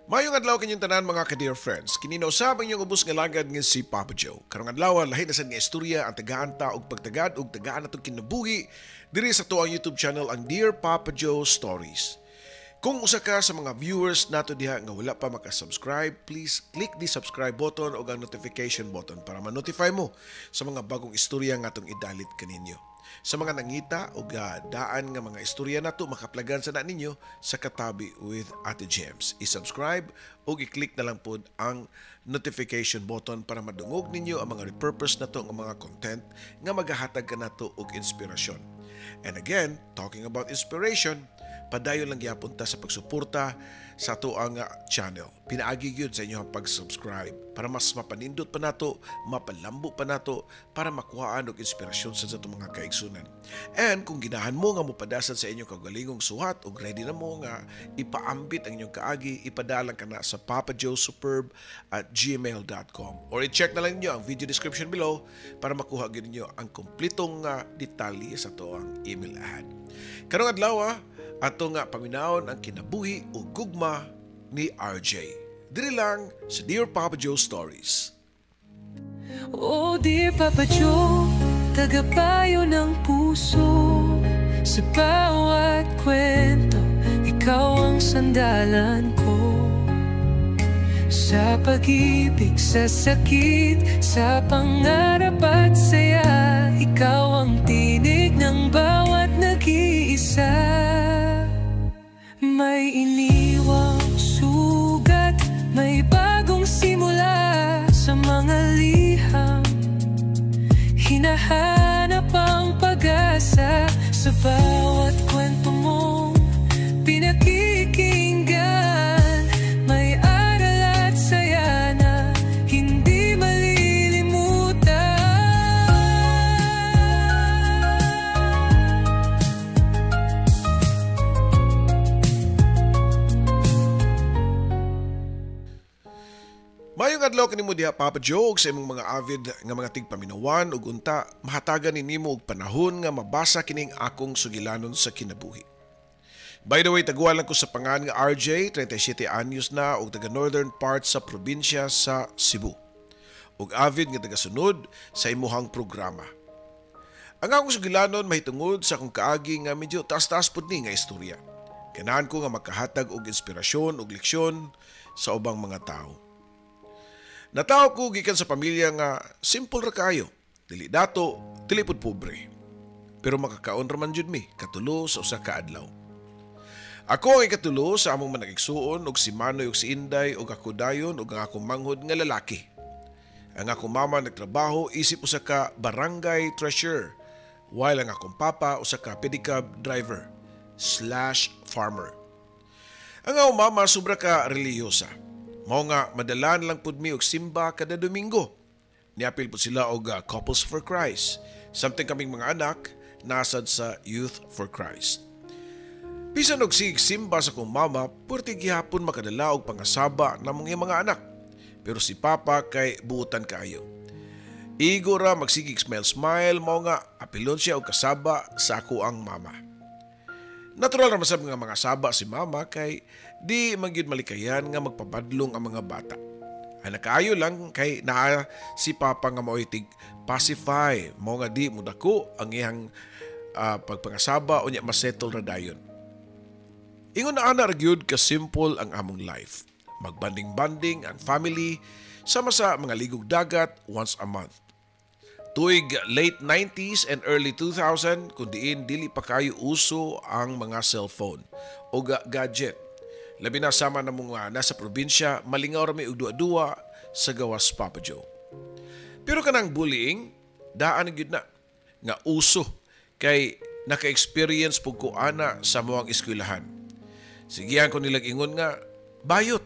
Maayong adlaw kaninyong tanan, mga ka-dear friends. Kini na usab ang inyong ubos nga lagad nga si Papa Joe. Karong adlaw, lahi na sad nga istorya ang tagaan ta og pagtagad og tagaan natong kinabuhi diri sa atuang YouTube channel, ang Dear Papa Joe Stories. Kung usa ka sa mga viewers nato diha nga wala pa maka-subscribe, please click the subscribe button o ang notification button para ma-notify mo sa mga bagong istorya nga atong idalit kaninyo. Sa mga nangita o daan nga mga istorya nato, makaplagan sa na ninyo sa Katabi with Ate James. I-subscribe o i-click na lang pod ang notification button para madungog ninyo ang mga repurpose nato nga mga content nga magahatag kanato og inspirasyon. And again, talking about inspiration, padayon lang gyapon ta sa pagsuporta sa atoang channel. Pinaagi gyud sa inyong pag-subscribe para mas mapanindot pa nato, mapalambo pa nato para makuhaan og inspirasyon sa atong mga kaigsunan. And kung ginahan mo nga mopadasad sa inyong kaugalingong suhat og ready na mo nga ipaambit ang inyong kaagi, ipadalang kana sa papajoesuperb@gmail.com or i-check na lang ninyo ang video description below para makuha gyud ninyo ang kompletong detalye sa atoang email ad. Karong adlaw, ato nga paminawon ang kinabuhi o gugma ni RJ. Diri lang sa Dear Papa Joe Stories. Oh dear Papa Joe, tagapayo ng puso. Sa bawat kwento, ikaw ang sandalan ko. Sa pag-ibig, sa sakit, sa pangarap at saya, ikaw ang tinig ng bawat nag-iisa. May iniwang sugat, may bagong simula. Sa mga liham, hinahanap ang pag-asa. Sa bawat kwento mong pinakikinggan, may aral at saya na hindi malilimutan. Maayong adlaw kanimo diha, Papa Joe, ug sa imong mga avid nga mga tigpaminawan ug unta mahatagan ni nimo og panahon nga mabasa kining akong sugilanon sa kinabuhi. By the way, taguan lang ko sa pangan nga RJ, 37 anyos na ug taga northern part sa probinsya sa Cebu. Ug avid nga tagasunod sa imuhang programa. Ang akong sugilanon mahitungod sa akong kaagi nga medyo taas-taas pud ni nga istorya. Ganahan ko nga makahatag og inspirasyon ug leksyon sa ubang mga tawo. Natawo ko gikan sa pamilya nga simple ra kaayo. Dili dato, dili pud pobre. Pero makakaon ra man jud mi katulo sa usa ka adlaw. Ako ang ikatulo sa among managigsuon og si Manoy og si Inday og ako dayon og ang akong manghod nga lalaki. Ang akong mama nagtrabaho isip usa ka barangay treasurer, while ang akong papa usa ka pedicab driver/farmer. Ang akong mama sobra ka relihiyosa. Mao nga madalan lang pud mi og simba kada Domingo. Niapil pud sila og Couples for Christ. Samtang kaming mga anak nasad sa Youth for Christ. Bisan og sig simba sa akong mama, purti gihapon makadala og pangasaba namong iyang mga anak. Pero si papa kay buutan kaayo. Igo ra magsigig smile smile, mao nga apilon siya og kasaba sa ako ang mama. Natural ra masab nga mga saba si mama kay di man gyud malikayan nga magpabadlong ang mga bata. Ay nakaayo lang kay naa si papa nga maoy tig pacify, mao nga di modako ang iyang pagpangasaba unya masettle ra dayon. Ingon na ana ra gyud ka simple ang among life. Magbanding-banding ang family sama sa mga ligog dagat once a month. Tuig late 90s and early 2000, kun diin dili pa kayo uso ang mga cellphone o gadget. Labi na sama na mga nasa probinsya, malingaw ra mi og duwa-duwa sa gawas, Papa Joe. Pero kanang bullying, daan gyud na nga uso kay naka-experience pug ko ana sa moang eskwelahan. Sigihan ko nilag ingon nga bayot.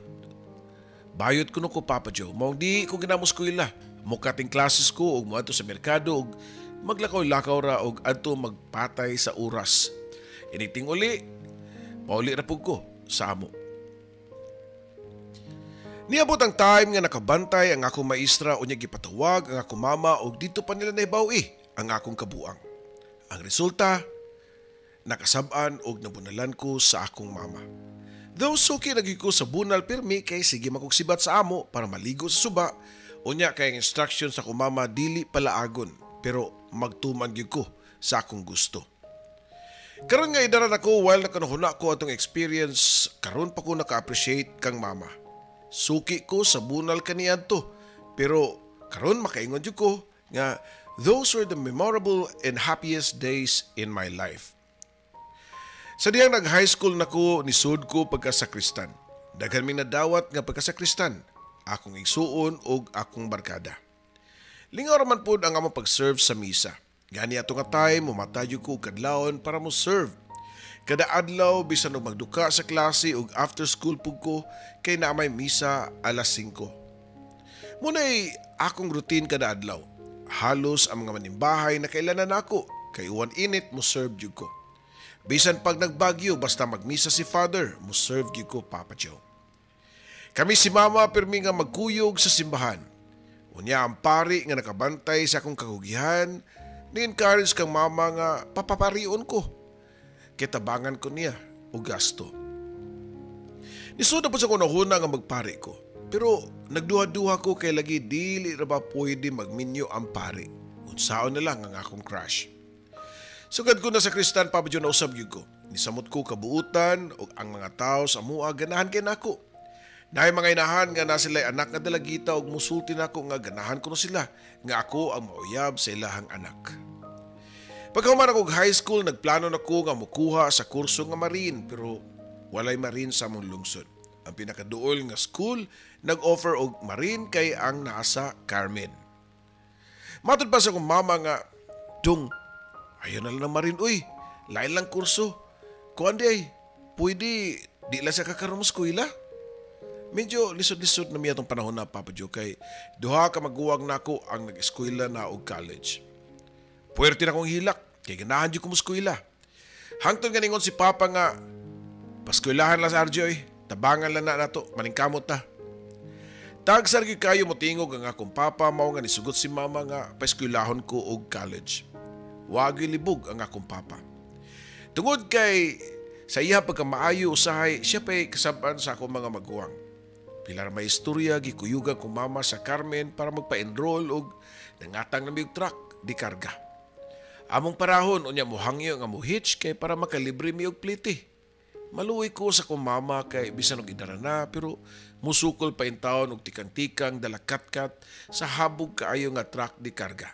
Bayot kuno ko, Papa Joe. Maong di ko ginamo eskwela. Mukating classes ko og moadto sa merkado og maglakaw-lakaw ra og adto magpatay sa oras. Initing uli, pauli ra pug ko sa amo. Niabot ang time nga nakabantay ang akong maestra unya gipatawag ang akong mama og dito pa nila nahibaw-i ang akong kabuang. Ang resulta, nakasab-an og nabunalan ko sa akong mama. Though suki lagi ko sa bunal pirmi kay sige makugsibat sa amo para maligo sa suba, unya kay ang instruction sa akong mama dili palaagon, pero magtuman gyud ko sa akong gusto. Karon nga idaran ako, while nakanuhuna ko atong experience, karon pa ko naka-appreciate kang mama. Suki ko sa bunal kaniadto, pero karon makaingon jud ko nga those were the memorable and happiest days in my life. Sa diyang nag-high school na ko, nisud ko pagkasakristan. Daghan ming nadawat nga pagkasakristan, akong igsuon og akong barkada. Lingaw raman pod ang among pag-serve sa misa. Gani ato nga time, mumatayo ko og kadlawon para mo serve. Kada adlaw, bisan og magduka sa klase ug after school pug ko kay naa may misa alas 5. Muna'y akong routine kada adlaw. Halos ang mga manimbahay na kailanan nako kay uwan init, mo serve jud ko. Bisan pag nagbagyo, basta magmisa si Father, mo serve gyud ko, Papa Joe. Kami si Mama pirmi nga magkuyog sa simbahan. Unya ang pari nga nakabantay sa akong kagugihan, ni-encourage kang mama nga papaparion ko. Kitabangan ko niya o gasto. Nisud na po sa kunahuna nga magpari ko. Pero nagduha-duha ko kay lagi dili ra ba pwede magminyo ang pari. Unsaon na lang ang akong crush. Sugad ko na sakristan, Papa Joe, nausab gyud ko. Nisamot ko kabuutan ug ang mga tao sa amua ganahan kay nako. Naay mga inahan nga na sila anak nga dalagita ug musulti nako nga ganahan ko na sila nga ako ang mauyab sa ilahang anak. Pagkahuman ako high school, nagplano na ko nga mukuha sa kurso nga marine, pero walay marine sa among lungsod. Ang pinakaduol nga school nag-offer og marine kay ang naa sa Carmen. Matod pa sa akong mama nga, "Dong, ayaw na lang ng marine uy, lain lang kurso. Kuan di ay, pwede di lang sa kakaroon mo eskwela." Medyo lisod-lisod na miya tong panahon na, Papa Joe, kay duha ka maguwang nako ang nag-eskwela na og college. Puwerte na kong hilak kay ganahan jud ko mo eskwela. Hangtod nga ningon si Papa nga, "Paskwelahan lang sa RJ oy, tabangan lang na nato, maningkamot ta." Tagsar gyud kayo motingog ang akong papa, mao nga nisugot si mama nga paeskwelahon ko og college. Wa gyud libog ang akong papa. Tungod kay sa iya pagkamaayo, usahay siya pa'y kasab-an sa akong mga maguwang. Pila ra may istorya, gikuyugan kong mama sa Carmen para magpa-enroll og nangatang na mi og truck di karga. Among parahon unya mohangyo nga mo hitch kay para makalibre mi og plite. Maluoy ko sa akong mama kay bisan og idara na, pero musukol pa intawon og tikang-tikang dalakatkat sa habog kaayo nga truck di karga.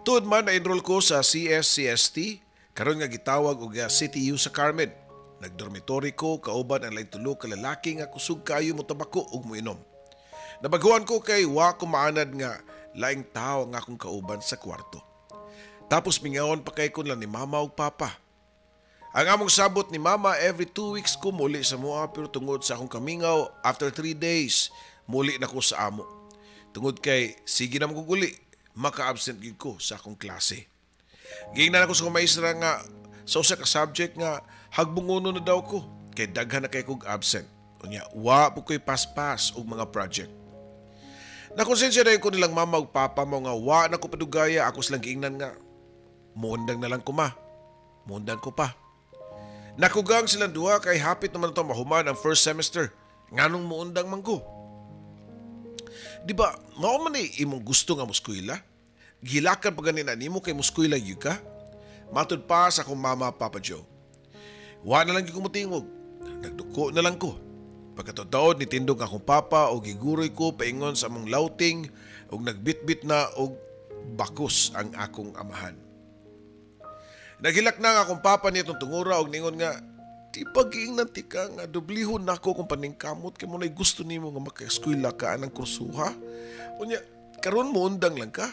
Tuod man na-enroll ko sa CSCST, karon nga gitawag og CTU sa Carmen. Nagdormitory ko kauban ang laing tulo ka lalaki nga kusog kaayo mo tabako ug moinom. Nabaguhan ko kay wa ko maanad nga laing tao ang akong kauban sa kwarto. Tapos mingawon pa kay kun lang ni mama ug papa. Ang among sabot ni mama, every 2 weeks ko muli sa mua, pero tungod sa akong kamingaw, after 3 days muli na ko sa amo. Tungod kay sige na maguguli, maka-absent gyud ko sa akong klase. Giingnan ako sa akong maestra nga sa usa ka subject nga hagbungono na daw ko kay daghan na kay kog absent. Unya wa po ko'y paspas og mga project. Nakonsensya na ko nilang mama ug papa mo nga wa na ko padugaya. Ako silang giingnan nga muundang na lang ko, ma. Muundang ko pa. Nakugang silang duha kay hapit naman ito mahuman ang first semester. Nganong muundang man ko? Di ba, mao man ni imong gusto nga muskwela? Gilakan pa gani na nimo kay muskwela gyud ka? Matud pa sa akong mama, Papa Joe. Wa na lang gyud ko motingog. Nagduko na lang ko. Pagkatutaod, nitindog akong papa o giguroy ko paingon sa among lauting ug nagbitbit na og bakos ang akong amahan. Naghilak na ang akong papa niya itong tungura og ningon nga, "Di ba giingnan tika nga dublihon nako kung paningkamot kay mo na'y gusto nimo nga makaeskwela ka anang kursuha? Unya, karon mo undang lang ka."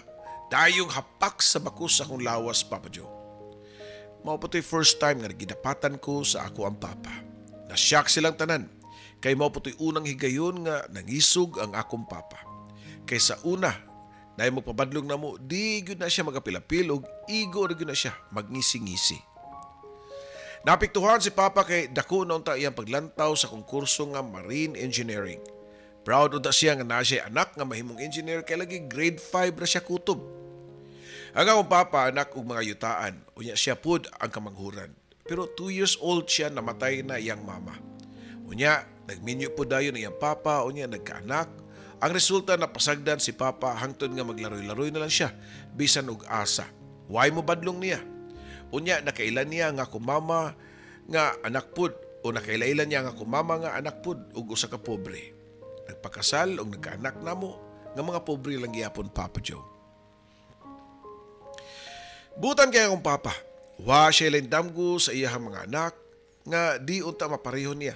Dayong hapak sa bakos sa akong lawas, Papa Joe. Mao pa to'y first time nga gidapatan ko sa ako ang papa. Nasyak silang tanan. Kay mao pa to'y unang higayon nga nangisog ang akong papa. Kay sa una, na magpabadlong na mo, di gyud na siya magapilapil og igo ra gyud na siya magngisi-ngisi. Napiktuhan si Papa kay dako na unta iyang paglantaw sa kongkurso nga Marine Engineering. Proud unta siya nga naa siya anak nga mahimong engineer kay lagi grade 5 ra siya kutob. Ang akong papa anak og mga yutaan, unya siya pud ang kamanghuran. Pero 2 years old siya, namatay na iyang mama. Unya, nagminyo po dayon iyang papa, unya nagkaanak. Ang resulta, napasagdan si papa hangtod nga maglaroy-laroy na lang siya bisan og asa. Why mo badlong niya? Unya nakailan niya nga ako mama nga anak pud o nakailailan niya nga ako mama nga anak pud og usa ka pobre. Nagpakasal og nagkaanak namo nga mga pobre lang gihapon, Papa Joe. Butan kay akong papa. Wa siya lain damgo sa iyahang mga anak nga di unta mapareho niya.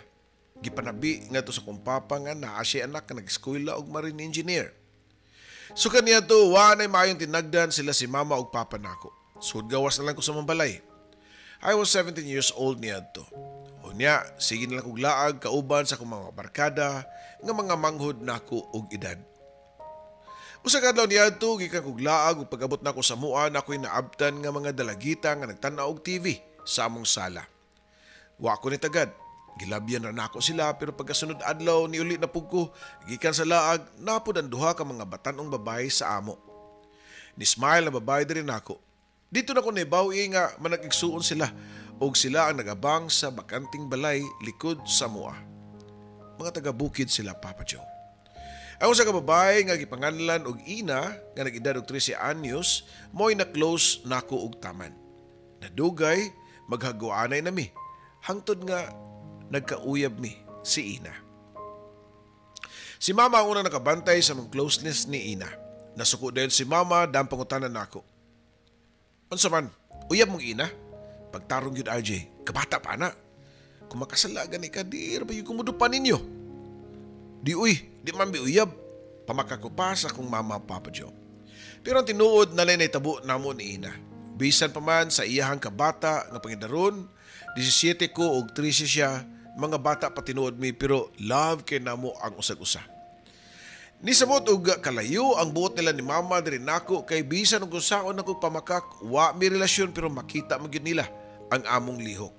Gipanabi ngadto sa akong papa nga naa siya anak nga nag-eskwela og marine engineer. So kaniya to, wa nay maayong tinagdan sila si mama og papa nako. Sud gawas na lang ko sa mambalay. I was 17 years old niadto. Unya, sige na lang kog laag kauban sa akong mga barkada nga mga manghod nako og edad. Usa ka adlaw niadto, gikan kog laag ug pag-abot nako sa mua, nakoy naabtan nga mga dalagita nga nagtan-aw og TV sa among sala. Wa ko ni tagad. Gilabyan ra nako sila, pero pagkasunod adlaw niuli na pug ko gikan sa laag, napud ang duha ka mga batan-ong babae sa amo. Ni smile ang babae diri nako. Dito na ko nahibaw-i nga manag-igsuon sila og sila ang nagabang sa bakanting balay likod sa mua. Mga taga-bukid sila, Papa Joe. Ang usa ka babae nga gipanganlan og Ina nga nag-edad og 13 anyos mo'y na-close nako og taman. Nadugay maghaguanay nami hangtod nga nagkauyab mi si Ina. Si Mama ang unang nakabantay sa mong closeness ni Ina. Nasuko dayon si Mama dahil pangutanan nako. Unsa man, uyab mong Ina? Pagtarong yun, RJ, kabata pa na. Kung makasala gani ka, di ba yung kumudupan ninyo? Di uy, di man bi uyab. Pamakako pa sa akong mama, Papa Joe. Pero ang tinuod na lang tabo namo ni Ina. Bisan pa man sa iyahang kabata nga pangidaron, 17 ko og 13 siya, mga bata pa tinuod mi pero love kay namo ang usag-usa. Nisamot og kalayo ang buot nila ni mama diri nako kay bisan og unsaon nako pamakak, wa mi relasyon pero makita man gyud nila ang among lihok.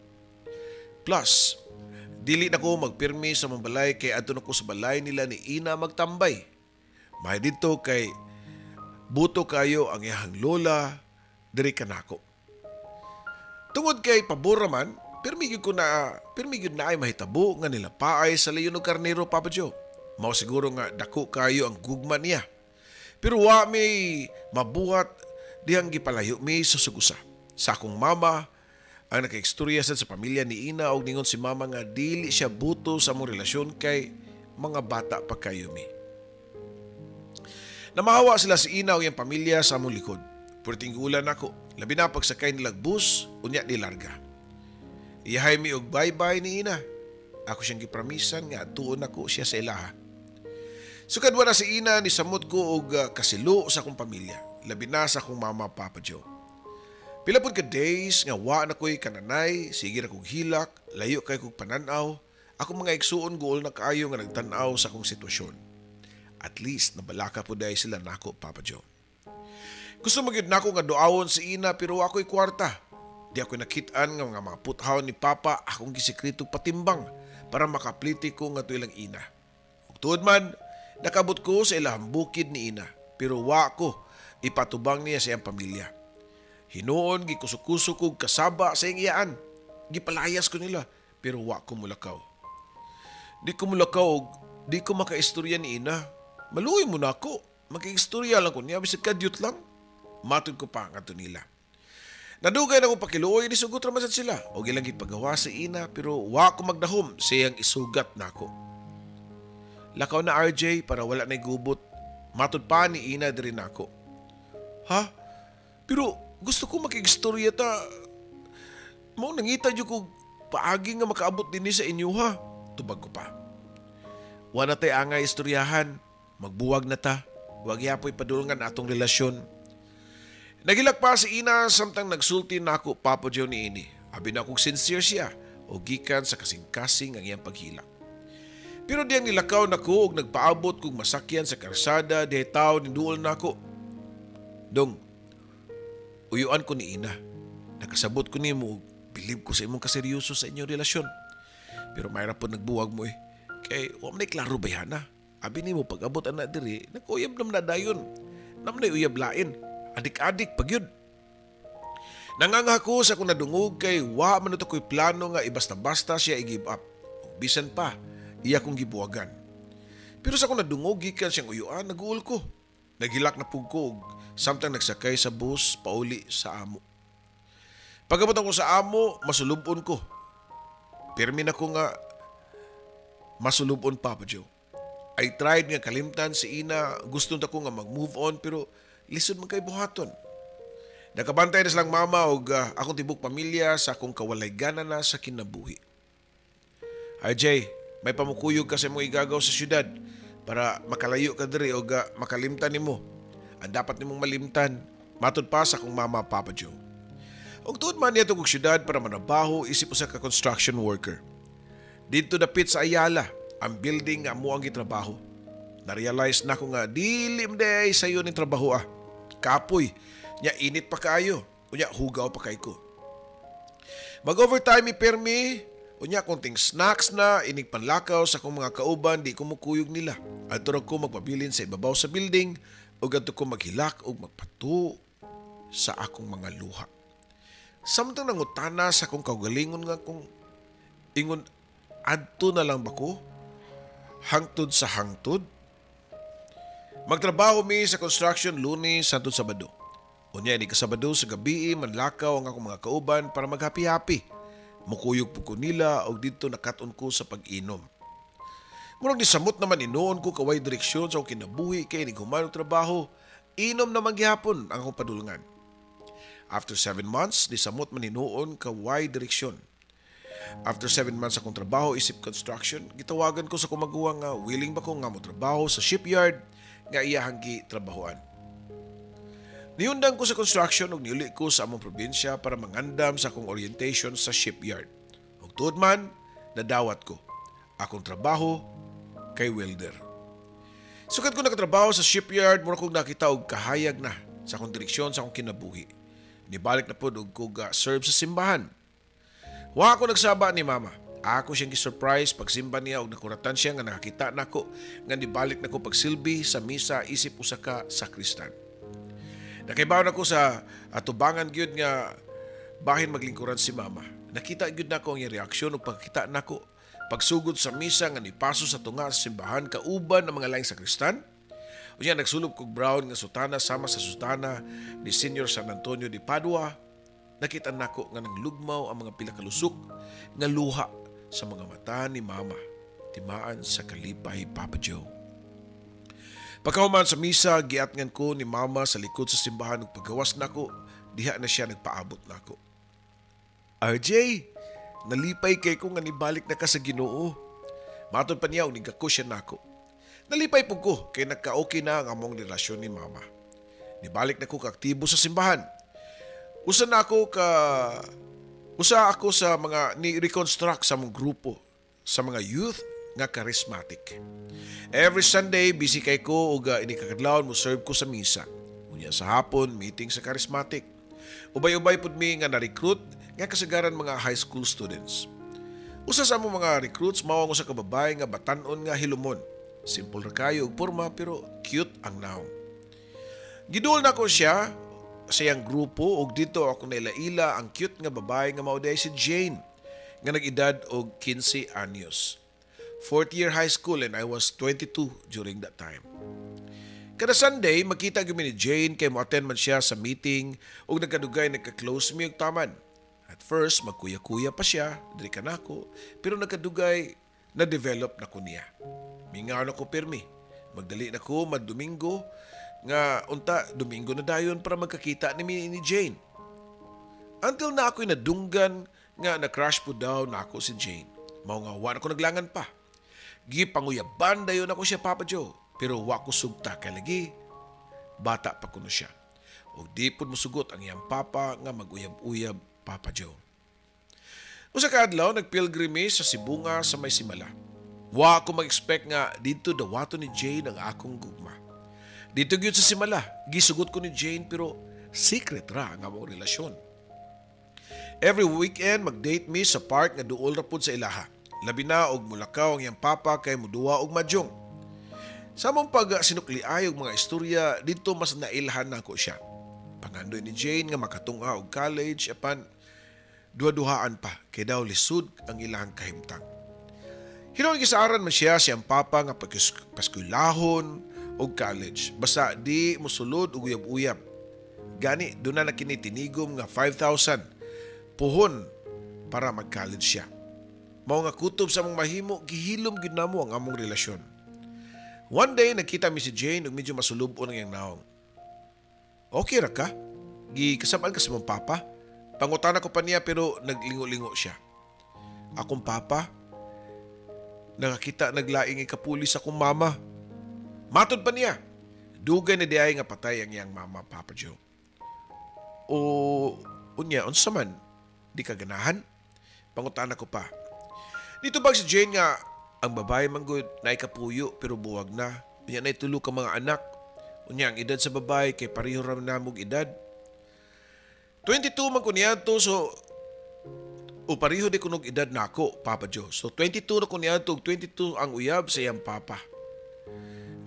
Plus, dili na ko magpirmi sa mong balay kay adto na ko sa balay nila ni Ina magtambay. May didto kay buto kayo ang iyahang lola diri kanako. Tungod kay pabor man, pirmi gyud ko na pirmi gyud na ay mahitabo nga nila paay sa leyon og karnero, Papa Joe. Mao siguro nga dako kayo ang gugma niya. Pero wa mi mabuhat dihang gipalayo mi sa sugusa. Sa akong mama ang nakaistorya sad sa pamilya ni Ina og ningon si mama nga dili siya buto sa among relasyon kay mga bata pa kayo mi. Namahawa sila si Ina og iyang pamilya sa among likod. Perting gulan ako, labi na pagsakay nilag bus, unya ni larga. Iyahay mi og bye-bye ni Ina. Ako siyang gipramisan nga tuon ako siya sa ilaha. Sukad wala si Ina, nisamot ko og kasilo sa akong pamilya, labi na sa akong mama, Papa Joe. Pila pud ka days nga wa na ko'y kananay, sige na kog hilak, layo kay kog pananaw. Ako mga igsuon guol na kaayo nga nagtan-aw sa akong sitwasyon. At least nabalaka po dahil sila nako, Papa Joe. Gusto magyud nako nga duawon si Ina pero ako'y kwarta. Di ako nakitaan nga mga puthaw ni Papa akong gisikreto patimbang para makapliti ko nga ilang Ina. Ug tuod man, nakabot ko sa ilahang bukid ni Ina pero wa ko ipatubang niya sa iyang pamilya. Hinuon gikuso-kuso kog kasaba sa iyang iyaan. Gipalayas ko nila pero wa ko mulakaw. Di ko mulakaw og di ko makaistorya ni Ina. Maluoy mo na ako. Makiistorya lang ko niya bisag kadyot lang. Matod ko pa ngadto nila. Nadugay na ko pakiluoy ni sugot ra man sad sila. Og ilang gipagawa si Ina pero wa ko magdahom sa iyang isugat nako. Lakaw na, RJ, para wala na'y gubot. Matod pa ni Ina diri nako. Ha? Pero gusto ko makigistorya ta. Mao nangita jud ko paagi nga makaabot dinhi sa inyo ha. Tubag ko pa. Wa na tay angay istoryahan. Magbuwag na ta. Wag yapoy padulngan atong relasyon. Nagilak pa si Ina samtang nagsulti nako, Papa Joe, ni ini. Abi na kong sincere siya o gikan sa kasing-kasing ang iyang paghilak. Pero diyang nilakaw nako og nagpaabot kog masakyan sa karsada dihay tawo niduol nako. Dong, uyuan ko ni Ina. Nakasabot ko nimo og bilib ko sa imong kaseryoso sa inyong relasyon. Pero mayra po nagbuwag mo eh. Kay wa man klaro bayhana. Abi nimo pag-abot ana diri, naguyab naman na dayon. Naman na uyab lain. Adik-adik pag yun. Nangangha ko sa akong nadungog kay wa man ako'y plano nga ibasta-basta siya i-give up. Ug bisan pa, iya kong gibuwagan. Pero sa akong nadungog gikan siyang uyuan, naguol ko. Naghilak na pug ko og samtang nagsakay sa bus pauli sa amo. Pag-abot ako sa amo, masulubon ko. Pirmi na ko nga masulubon, Papa Joe. I tried nga kalimtan si Ina, gusto na ko nga mag-move on pero lisod man kay buhaton. Nakabantay na silang mama og akong tibok pamilya sa akong kawalay gana na sa kinabuhi. RJ, may pamukuyog ka sa imong igagaw sa syudad para makalayo ka diri og makalimtan nimo. Ang dapat nimong malimtan, matud pa sa akong mama, Papa Joe. Og tuod man niya og syudad para manabaho isip usa ka construction worker. Didto dapit sa Ayala, ang building nga amo ang gitrabaho. Na-realize na ko nga dili man diay sayo ning trabaho ah. Kapoy, nya init pa kaayo, unya hugaw pa kay ko. Mag-overtime mi permi, unya konting snacks na, inig panlakaw sa akong mga kauban, di ko mukuyog nila. Adto ra ko magpabilin sa ibabaw sa building, ug adto ko maghilak ug magpatuo sa akong mga luha. Samtang nangutana sa akong kaugalingon nga kung ingon adto na lang ba ko? Hangtod sa hangtod? Magtrabaho mi sa construction Lunes hangtod Sabado. Unya ni Sabado sa gabi manlakaw ang akong mga kauban para maghappy-happy. Mukuyog po ko nila og didto nakat-on ko sa pag-inom. Murag nisamot naman hinuon ko kaway direksyon sa akong kinabuhi kay inig human og trabaho, inom naman gihapon ang akong padulngan. After 7 months, nisamot man hinuon kaway direksyon. After 7 months akong trabaho isip construction, gitawagan ko sa akong maguwang nga willing ba ko nga mo trabaho sa shipyard nga iyahang gitrabahoan. Niundang ko sa construction ug niuli ko sa among probinsya para mangandam sa akong orientation sa shipyard. Ug tuod man, nadawat ko. Akong trabaho kay welder. Sukad ko nakatrabaho sa shipyard, mura kong nakita og kahayag na sa akong direksyon sa akong kinabuhi. Nibalik na pod og ko ga serve sa simbahan. Wa ako nagsaba ni mama. Ako siyang gi-surprise pagsimba niya og nakuratan siya nga nakakita nako nga nibalik nako pagsilbi sa misa isip usa ka sakristan. Nakaibaw na ko sa atubangan gyud nga bahin maglingkuran si mama. Nakita gyud nako ang iyang reaksyon ug pagkita nako pagsugod sa misa nga nipaso sa tunga sa simbahan kauban ang mga laing sakristan. Unya nagsulob kog brown nga sutana sama sa sutana ni Senior San Antonio de Padua. Nakita nako nga nanglugmaw ang mga pila ka lusok nga luha sa mga mata ni mama. Timaan sa kalipay, Papa Joe. Pagkahuman sa misa, giatngan ko ni mama sa likod sa simbahan ug pagawas nako, diha na siya nagpaabot nako. "RJ, nalipay kay ko nga nibalik na ka sa Ginoo." Matod pa niya og nigako siya nako. Nalipay pud ko kay nagka-okay na ang among relasyon ni mama. Nibalik na ko kaaktibo sa simbahan. Usa ako sa mga ni-reconstruct sa among grupo sa mga youth nga charismatic. Every Sunday, busy kay ko ug inikakadlawon mo serve ko sa misa. Unya sa hapon, meeting sa charismatic. Ubay-ubay pud mi nga na-recruit nga kasagaran mga high school students. Usa sa among mga recruits mao ang usa ka babae nga batan-on nga hilumon. Simple ra kayo og porma pero cute ang nawong. Giduol nako siya sa iyang grupo ug didto ako naila-ila ang cute nga babae nga mao diay si Jane nga nag-edad og 15 anyos. Fourth year high school and I was 22 during that time. Kada Sunday, magkita gyud mi ni Jane kay mo-attend man siya sa meeting ug nagkadugay nagka-close mi og taman. At first, magkuya-kuya pa siya, diri kanako, pero nagkadugay na-develop na ko niya. Mingaw na ko pirmi. Magdali na ko magdomingo nga unta Domingo na dayon para magkakita ni mi ni Jane. Until na ako'y nadunggan nga na-crush po daw na ako si Jane. Mao nga wa na ko naglangan pa. Gipanguyaban dayon ako siya, Papa Joe. Pero wa ko sugta kay lagi bata pa kuno siya. Ug di pud mosugot ang iyang papa nga maguyab-uyab, Papa Joe. Usa ka adlaw nagpilgrim sa Sibunga sa may Simala. Wa ako mag-expect nga didto dawaton ni Jane ang akong gugma. Didto gyud sa Simala, gisugot ko ni Jane pero secret ra ang among relasyon. Every weekend mag-date mi sa park nga duol ra pud sa ilaha. Labi na og mulakaw ang iyang papa kay muduwa og mahjong. Sa among pag sinukliay og mga istorya didto mas nailhan nako siya. Pangandoy ni Jane nga makatunga og college apan duha-duhaan pa kay daw lisod ang ilang kahimtang. Hinuon gisaaran man siya siyang papa nga paskwelahon og college basta di mosulod og uyab-uyab. Gani duna na kini tinigom nga 5,000 puhon para mag-college siya. Mao nga kutob sa among mahimo, gihilom gyud namo ang among relasyon. One day nagkita mi si Jane ug medyo masulub-on ang iyang naong. "Okay ra ka? Gikasab-an ka sa imong papa?" Pangutana ko pa niya pero naglingo-lingo siya. "Akong papa? Nakakita naglaing ikapulis akong mama." Matod pa niya. Dugay na diay nga patay ang iyang mama, Papa Joe. "O unya, unsa man? Di ka ganahan?" Pangutana ko pa. Nitubag si Jane nga ang babae manggod na ikapuyo pero buwag na. Unya na tulo ka mga anak. Unya ang edad sa babae kay pareho ra namog edad. 22 man ko niadto, so o pareho di kunog edad nako, Papa Joe. So 22 na ko niadto ug 22 ang uyab sa iyang papa.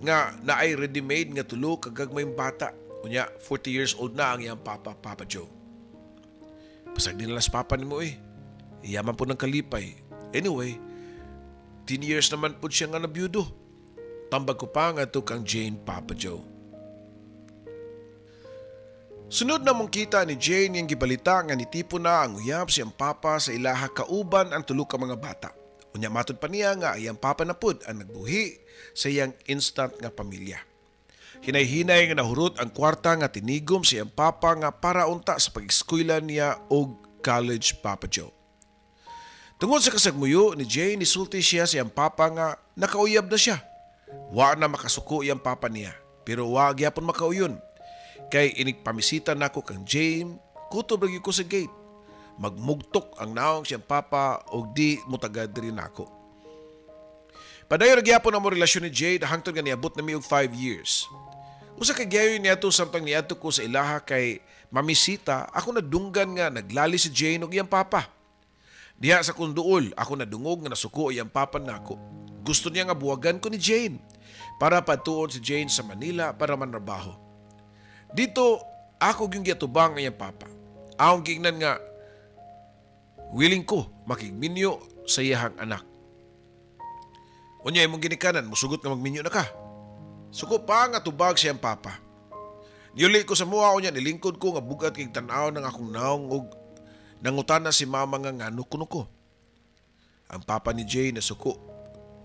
Nga naay ready-made nga tulo ka gagmayng bata. Unya 40 years old na ang iyang papa, Papa Joe. "Pasag din sa papa nimo eh. Iya man po ng kalipay. Anyway, 10 years naman po siya nga nabiyudo." Tambag ko pa nga to kang Jane, Papa Joe. Sunod na mong kita ni Jane, yung gibalita nga nitipo na ang uyab siyang papa sa ilaha kauban ang tulo ka mga bata. Unya matod pa niya nga iyang papa na pud ang nagbuhi sa iyang instant nga pamilya. Hinay-hinay nga nahurot ang kwarta nga tinigom sa iyang papa nga para unta sa pag-eskwela niya og college, Papa Joe. Tungod sa kasagmuyo ni Jane, nisulti siya sa iyang papa nga nakauyab na siya. Wa na makasuko iyang papa niya, pero wa gyapon makauyon. Kay inig pamisita nako kang Jane, kutob lagi ko sa gate. Magmugtok ang naong siyang papa og di mutagad diri nako. Padayon ra gyapon ang relasyon ni Jade hangtod nga niabot na mi og 5 years. Usa ka gayo niadto, samtang niadto ko sa ilaha kay mamisita, ako nadunggan nga naglali si Jane og iyang papa. Diha sa kunduol, ako nadungog nga nasuko iyang papa nako. Gusto niya nga buwagan ko ni Jane para patuon si Jane sa Manila para manrabaho. Dito, ako yung giatubang ang iyang papa. Akong giingnan nga willing ko makigminyo sa iyahang anak. "Unya imong ginikanan, musugot nga magminyo na ka." Suko pa nga tubag siyang papa. Niuli ko sa mua, unya nilingkod ko nga bugat kay tan-aw ng akong naong ug nangutana si mama nga ngano kuno ko. Ang papa ni Jane nasuko.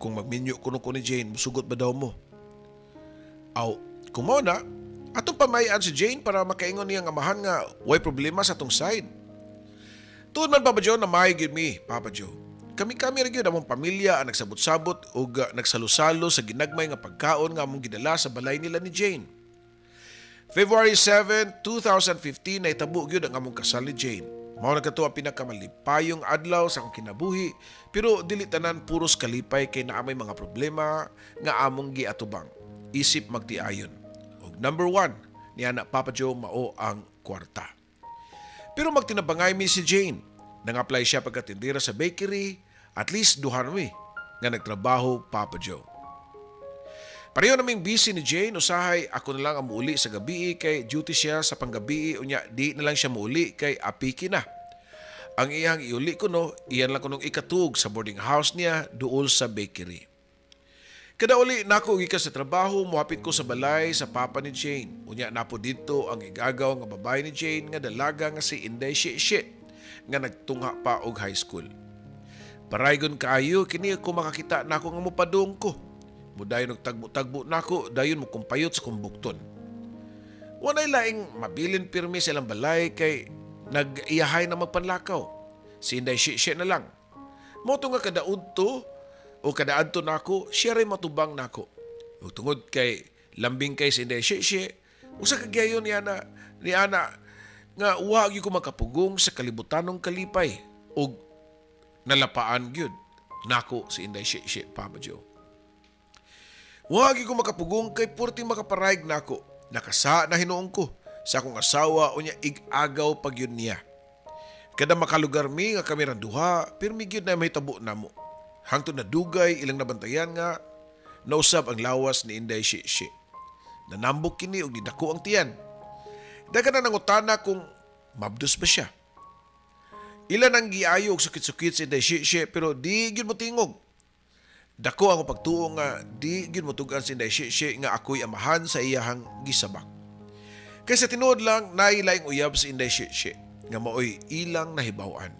Kung magminyo kuno ko ni Jane, musugot ba daw mo? Aw, kung mao na, atong pamayan si Jane para makaingon niyang amahan nga way problema sa atong side. Tuod man, Papa Joe, na may gyud mi, Papa Joe. Kami-kami ra gyud among pamilya ang nagsabot-sabot ug nagsalo-salo sa ginagmay nga pagkaon nga among gidala sa balay nila ni Jane. February 7, 2015 nahitabo gyud ang among kasal ni Jane. Mao na kato ang pinakamalipayong adlaw sa akong kinabuhi, pero dili tanan puros kalipay kay naa may mga problema nga among giatubang. Isip magtiayon. Ug number 1 niya na, Papa Joe, mao ang kwarta. Pero magtinabangay mi si Jane. Nang-apply siya pagkatindera sa bakery, at least duha mi nga nagtrabaho, Papa Joe. Pareho naming busy ni Jane, usahay ako na lang ang muuli sa gabi kay duty siya sa panggabi, unya di na lang siya muuli kay apiki na. Ang iyang iuli ko no, iyan lang kunong ikatug sa boarding house niya duol sa bakery. Kada uli nako gikan sa trabaho, muhapit ko sa balay sa papa ni Jane. Unya napo dito ang igagaw nga babae ni Jane nga dalaga nga si Inday Shit nga nagtungha pa og high school. Paraygon kaayo kini ko makakita nako nga mopadung ko. Mudayon og tagbo-tagbo nako, dayon mo kumpayot sa kumbukton. Walay laing mabilin pirmi sa ilang balay kay nag-iyahay na magpanlakaw. Si Inday Shit na lang. Mo nga kadaud to o kadaadto nako, siya rin matubang nako. O tungod kay lambing kay si Inday Shit, usa ka gayon niya na ni ana nga wa gyud ko makapugong sa kalibutanong kalipay og nalapaan gyud nako si Inday Shit, Papa Joe. Wa gyud ko makapugong kay purting makaparayg nako. Nakasa na hinuon ko sa akong asawa unya ig-agaw pag yun niya. Kada makalugar mi nga kami rang duha, pirmi gyud na may tabo namo. Hangtod na dugay ilang nabantayan nga nausab ang lawas ni Inday Shit. Nanambok kini og nidako ang tiyan. Dagan na nangutana kung mabdos ba siya. Ilan ang giayo og sukit-sukit si Inday Shishi pero di gyud mo tingog. Dako ang pagtuo nga di gyud motugan si Inday Shishi nga ako'y amahan sa iyahang gisabak. Kaysa tinuod lang naay laing uyab si Inday Shishi nga maoy ilang nahibaw-an.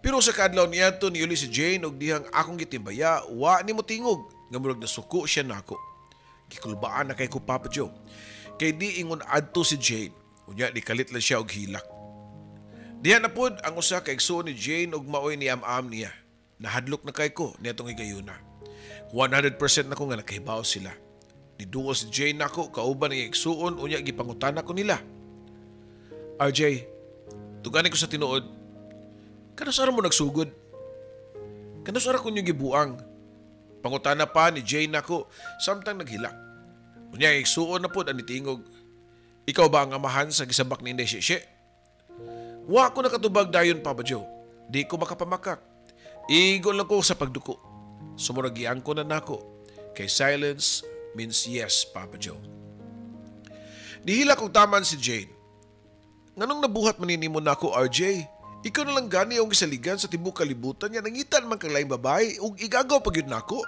Pero sa kaadlaw niadto niuli si Jane og dihang akong gitimbaya, wa ni motingog nga murag nasuko siya nako. Gikulbaan na kay ko, Papa Joe. Kay di ingon adto si Jane. Unya ni kalit lang siya og hilak. Diha na pod ang usa ka igsuon ni Jane og maoy ni am-am niya. Nahadlok na kay ko niadtong higayuna. 100% na ko nga nakahibaw sila. Niduol si Jane nako kauban ang igsuon, unya gipangutana ko nila. "RJ, tugani ko sa tinuod, kanus-a ra mo nagsugod? Kanus-a ra ko ninyo gibuang?" Pangutana pa ni Jane nako samtang naghilak. Unya ang igsuon na pod ang nitingog. "Ikaw ba ang amahan sa gisabak ni Inday Shishi?" Wa ko nakatubag dayon, Papa Joe. Di ko makapamakak. Igo lang ko sa pagduko. Sumurag ko na nako. Kay silence means yes, Papa Joe. Nihilak og taman si Jane. "Nganong nabuhat man nimo nako, RJ? Ikaw na lang gani ang gisaligan sa tibuok kalibutan nga nangitan man kang laing babae ug igagaw pa gyud nako."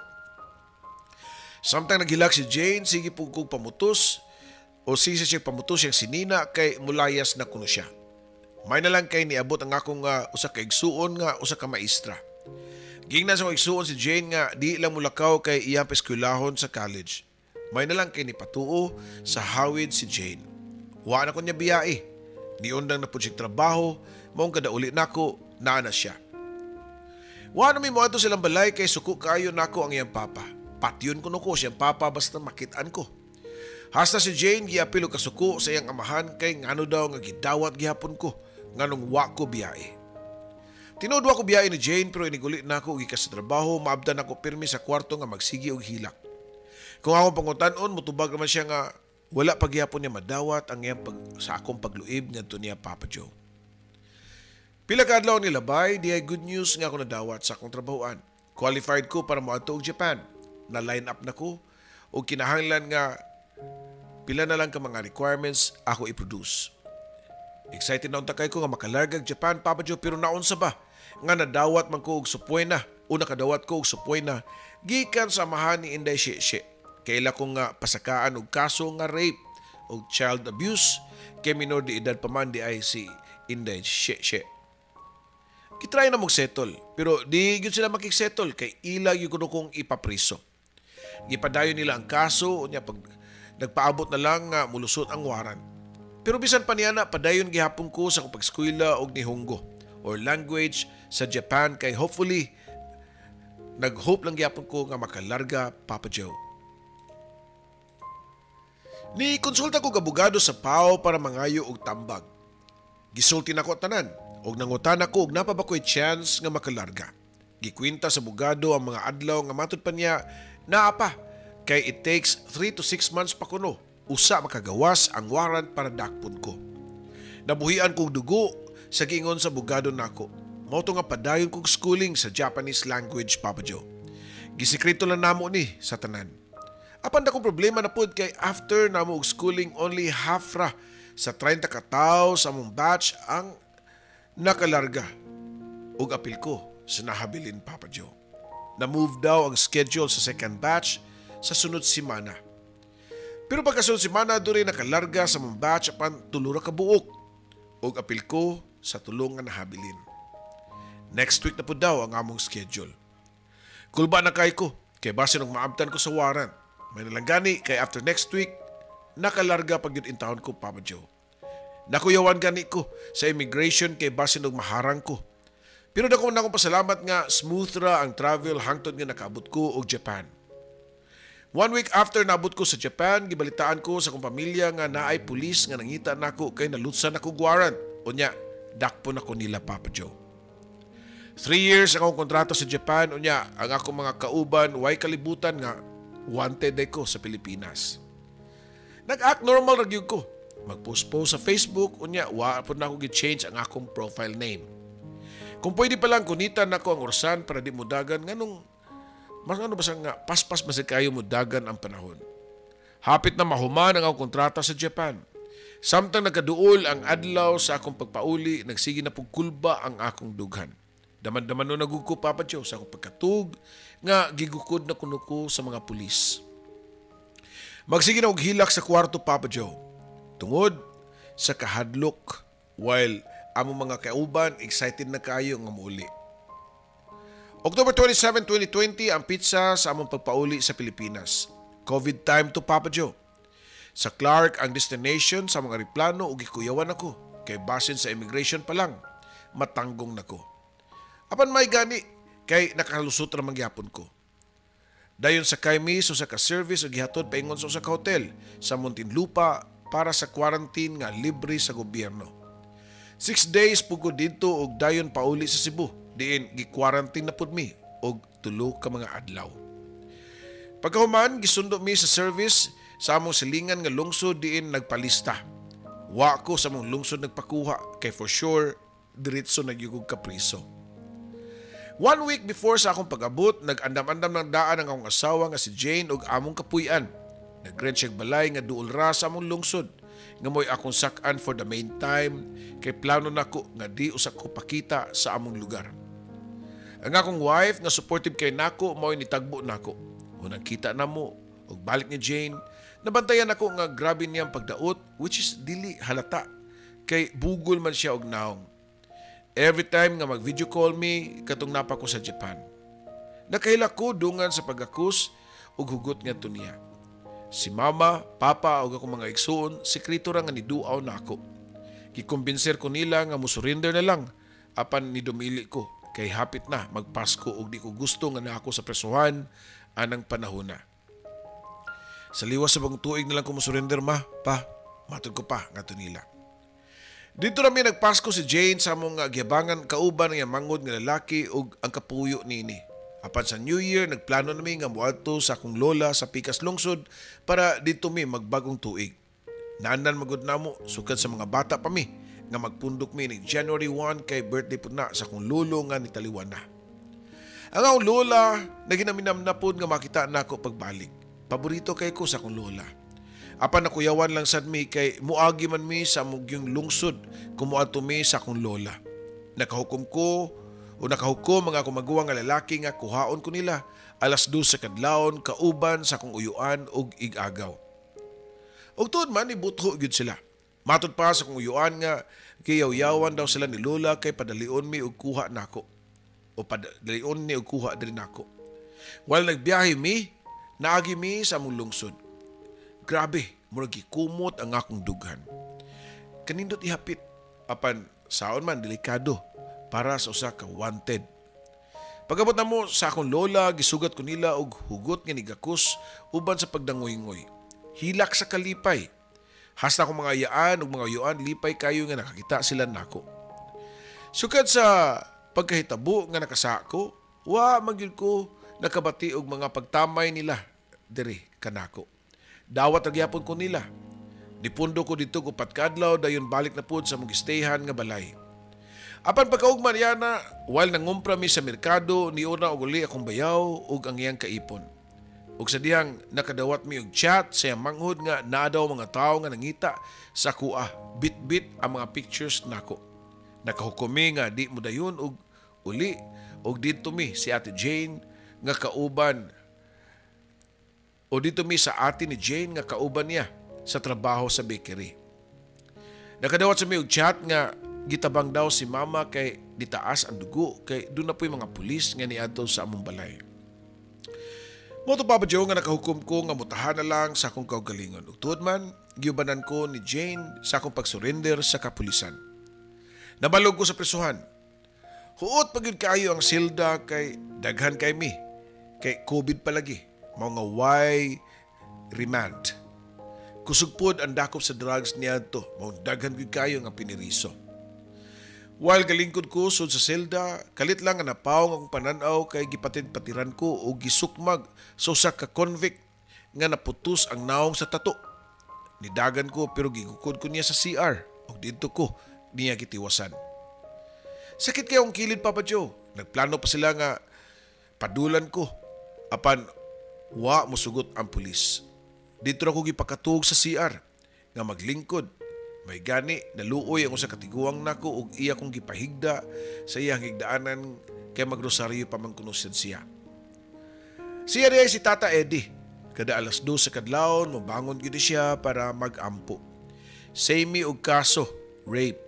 Samtang naghilak si Jane, sige pud kog pamutos o sige siya pamutos siyang sinina kay mulayas na kuno siya. May na lang kay niabot ang akong usa ka igsuon nga usa ka maestra. Gingnan sa akong igsuon si Jane nga di lang mulakaw kay iyang eskwelahon sa college. May na lang kay nipatuo sa hawid si Jane. Wa na ko niya biyai. Niundang na pud siya trabaho, maong kada uli nako, naa na siya. Wa na mi moadto silang balay kay suko kaayo nako ang iyang papa. Patyon kuno ko siyang papa basta makitaan ko. Hasta si Jane giapil og kasuko sa iyang amahan kay ngano daw nga gidawat gihapon ko nganong wa ko biyae. Tinuod wa ko biyae ni Jane, pero iniguli nako gikan sa trabaho, maabdan ako pirmi sa kwarto nga magsigi og hilak. Kung akong pangutan-on, mutubag naman siya nga wala pa gihapon niya madawat ang iyang sa akong pagluib ngadto niya, Papa Joe. Pila ka adlaw nilabay, di ay good news nga ako nadawat sa akong trabahoan. Qualified ko para moadto og Japan. Na line up na ko og kinahanglan nga pila na lang ka mga requirements ako i-produce. Excited na unta kay ko nga makalargag Japan, Papa Joe, pero naunsa ba nga nadawat man ko og subpoena o nakadawat ko og subpoena gikan sa amahan ni Inday Shishi. Kaila ko nga pasakaan og kaso nga rape og child abuse kay minor de edad pa man di ay si Inday Shishi. Gitry na mag-settle pero di gyud sila makigsettle kay ila gyud kuno kong ipapriso. Gipadayon nila ang kaso, unya pag nagpaabot na lang nga mulusot ang warrant. Pero bisan pa niya na, padayon gihapon ko sa akong pag-eskwela og Nihongo or language sa Japan kay hopefully nag-hope lang gihapon ko nga makalarga, Papa Joe. Ni konsulta ko abogado sa PAO para mangayo og tambag. Gisulti nako tanan og nangutana ko og naa pa ba ko'y chance nga makalarga. Gikwenta sa abogado ang mga adlaw nga matud pa niya naa pa kay it takes 3 to 6 months pa kuno usa makagawas ang warrant para dakpon ko. Nabuhian kong dugo sa giingon sa abogado nako. Mao to nga padayon kog schooling sa Japanese language, Papa Joe. Gisikreto lang namo ni sa tanan. Apan dakong problema na pod kay after namo og schooling, only half ra sa 30 ka tawo sa among batch ang nakalarga. Ug apil ko sa nahabilin, Papa Joe. Na-move daw ang schedule sa second batch sa sunod semana. Pero pagkasunod semana, duri nakalarga sa among batch apan tulo ra ka buok. Ug apil ko sa tulo nga nahabilin. Next week na pud daw ang among schedule. Kulba na kay ko, kay basin og maabtan ko sa warrant. May nalang gani kay after next week, nakalarga pag yun intawon ko, Papa Joe. Nakuyawan gani ko sa immigration kay basin og maharang ko. Pero dako na akong pasalamat nga smooth ra ang travel hangtod nga nakaabot ko og Japan. One week after naabot ko sa Japan, gibalitaan ko sa akong pamilya nga naay pulis nga nangita nako kay nalutsan ako warrant. Unya, dakpon ako nila, Papa Joe. 3 years akong kontrata sa Japan, unya ang akong mga kauban way kalibutan nga wanted ko sa Pilipinas. Nag-act normal ra gyud ko. Mag-post-post sa Facebook, unya wa pud nako gi-change ang akong profile name. Kung pwede pa lang kunitan nako ang orasan para di mo dagan, nganong mas ano ba nga paspas man kayo mo dagan ang panahon. Hapit na mahuman ang akong kontrata sa Japan. Samtang nagkaduol ang adlaw sa akong pagpauli, nagsige na pug kulba ang akong dughan. Daman-daman no nagugko, Papa Joe, sa akong pagkatug nga gigukod na kuno ko sa mga pulis. Magsige na og hilak sa kwarto, Papa Joe, tungod sa kahadlok, while among mga kauban excited na kayo nga muuli. October 27, 2020 ang petsa sa among pagpauli sa Pilipinas. COVID time to, Papa Joe. Sa Clark ang destination sa mga eroplano ug gikuyawan ako kay basin sa immigration pa lang matanggong nako. Apan may gani kay nakalusot ra man gyapon ko. Dayon sakay mi sa usa ka service ug gihatod paingon sa usa ka hotel sa Muntinlupa para sa quarantine nga libre sa gobyerno. 6 days pud ko didto ug dayon pauli sa Cebu, diin gi-quarantine na pud mi og 3 ka mga adlaw. Pagkahuman, gisundo mi sa service sa among silingan nga lungsod diin nagpalista. Wa ko sa among lungsod nagpakuha kay for sure diretso na gyud kog kapriso. One week before sa akong pag-abot, nag-andam-andam ng daan ang akong asawa nga si Jane ug among kapuy-an. Nag-rent siya balay nga duol ra sa among lungsod nga mo'y akong sak-an for the meantime kay plano nako nga di usa ko pakita sa among lugar. Ang akong wife nga supportive kay nako mo'y nitagbo nako. Unang kita namo ug balik ni Jane, nabantayan ako nga grabe niyang pagdaot, which is dili halata kay bugol man siya og naong. Every time nga mag-video call mi katong naa pa ko sa Japan, nakahilak ko dungan sa paggakus ug hugot ngadto niya. Si mama, papa ug akong mga igsuon sekreto ra nga niduaw nako. Gikumbinser ko nila nga mo-surrender na lang, apan nidumili ko kay hapit na magpasko ug di ko gusto nga naa ko sa presohan anang panahon na. Sa liwas sa bagong tuig na lang ko mo-surrender, ma, pa, matod ko pa ngadto nila. Didto ra mi nagpasko si Jane sa among gihabangan kauban ang mangod nga lalaki ug ang kapuyo niini. Apan sa New Year, nagplano nami nga moadto sa akong lola sa Pikas Lungsod para didto mi magbagong tuig. Naandan magud namo sukad sa mga bata pa mi nga magpundok mi ni January 1 kay birthday pud na sa akong lolo nga nitaliwan na. Ang akong lola naginaminam na pud nga makita nako pagbalik. Paborito kay ko sa akong lola. Apan nakuyawan lang sad mi kay muagi man mi sa mugyong lungsod kung muadto mi sa akong lola. Nakahukom ko o nakahukom ang akong maguwang nga lalaki nga kuhaon ko nila 2:00 sa kadlawon kauban sa akong uyuan ug igagaw. Ug tuod man, ibutho gyud sila. Matod pa sa akong uyuan nga giyaw-yawan daw sila ni Lola kay padalion mi og kuha nako. O padalion ni og kuha diri nako. While nagbiyahe mi, naagi mi sa among lungsod. Grabe, murag gikumot ang akong dughan. Kanindot ihapit, apan saon man, delikado para sa usa ka wanted. Pagabot namo sa akong lola, gisugat ko nila og hugot nga nigakus uban sa pagdangoy-ngoy. Hilak sa kalipay. Hasta akong mga iyaan ug mga uyuan lipay kayo nga nakakita sila nako. Sukad sa pagkahitabo nga nakasako, wa man gyud ko nakabati og mga pagtamay nila diri kanako. Dawat ra gyapon ko nila. Nipundo ko didto og 4 ka adlaw, dayon balik na pud sa among gistayhan nga balay. Apan pagkaugma niana, while nangumpra mi sa merkado, niuna og uli akong bayaw ug ang iyang kaipon. Ug sa dihang nakadawat mi og chat sa iyang manghod nga naa daw mga tawo nga nangita sa akoa, bit-bit ang mga pictures nako. Nakahukom mi nga di mo dayon og uli og didto mi si Ate Jane nga kauban o didto mi sa ate ni Jane nga kauban niya sa trabaho sa bakery. Nakadawat sa mi og chat nga gitabang daw si mama kay ditaas ang dugo kay duna po'y mga pulis nga niadto sa among balay. Mao to, Papa Joe, nga nakahukom ko nga mutahan na lang sa akong kaugalingon. Ug tuod man, giubanan ko ni Jane sa akong pagsurrender sa kapulisan. Nabalog ko sa presuhan. Huot pa gyud kaayo ang silda kay daghan kay mi. Kay COVID palagi. Mao nga why remand. Kusog pod ang dakop sa drugs niadto. Mao daghan gyud kayo nga piniriso. While galingkod ko sud sa selda, kalit lang nga napawong akong pananaw kay gipatid-patiran ko o gisukmag sa usa ka convict nga naputos ang naong sa tato. Nidagan ko pero gigukod ko niya sa CR ug didto ko niya gitiwasan. Sakit kay akong kilid, Papa Joe. Nagplano pa sila nga padulan ko apan wa mosugot ang pulis. Didto ako gipakatug sa CR nga maglingkod. May gani, naluoy ang usa ka tiguang nako ug iya kong gipahigda sa iyang higdaanan kay magrosaryo pa man kuno siya. Siya diay si Tata Eddie. Kada 2:00 sa kadlawon, mobangon gyud siya para mag-ampo. Same og kaso, rape.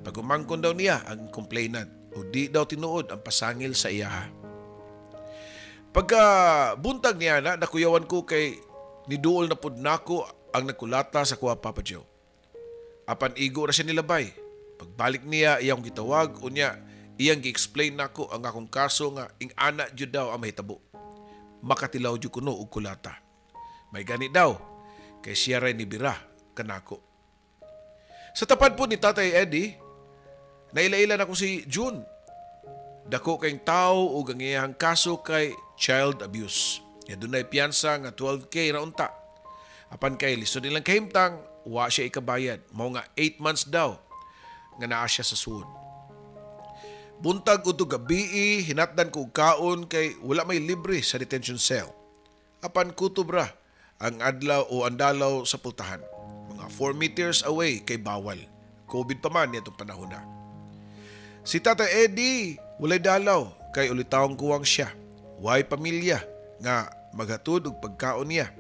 Pagumangkon daw niya ang complainant o di daw tinuod ang pasangil sa iyaha. Pagka buntag niya na, nakuyawan ko kay niduol na pud nako ang nagkulata sa kuha, Papa Joe. Apan igo ra siya nilabay. Pagbalik niya, iyang gitawag, unya iyang gi-explain nako ang akong kaso nga ing-ana jud daw ang mahitabo. Makatilaw jud kuno og kulata. May gani daw kay siya ray nibira kanako. Sa tapad po ni Tatay Eddie, naila-ila nako si June. Dako kayong tao ug ang iyang kaso kay child abuse. Ya dunay piyansa nga 12K ra unta. Apan kay lisod nilang kahimtang, wa siya ikabayad. Mao nga 8 months daw nga naa siya sa suod. Buntag udto gabii, hinatdan ko og kaon kay wala may libre sa detention cell. Apan kutob ra ang adlaw o ang dalaw sa pultahan. Mga 4 meters away kay bawal. COVID pa man nitong panahon na. Si Tata Eddie walay dalaw kay ulitawong kuwang siya. Way pamilya nga maghatod og pagkaon niya.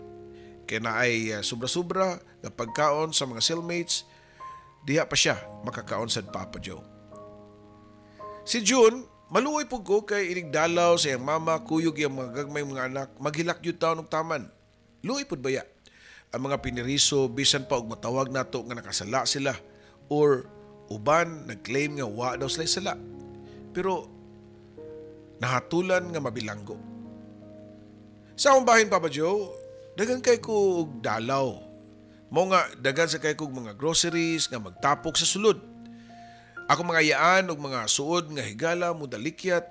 Kay naay sobra-sobra nga pagkaon sa mga cellmates, diha pa siya makakaon sa Papa Joe. Si June, maluoy pud ko kay inigdalaw sa iyang mama, kuyog iyang mga gagmay mga anak, maghilak gyud taon og taman. Luoy pud baya ang mga piniriso bisan pa og matawag nato nga nakasala sila or uban nag-claim nga wa daw sila sala. Pero nahatulan nga mabilanggo. Sa akong bahin, Papa Joe, dagan kay ko og dalaw. Mao nga dagan sa kay kog mga groceries nga magtapok sa sulod. Ako mga yaan og mga suod nga higala mudalikyat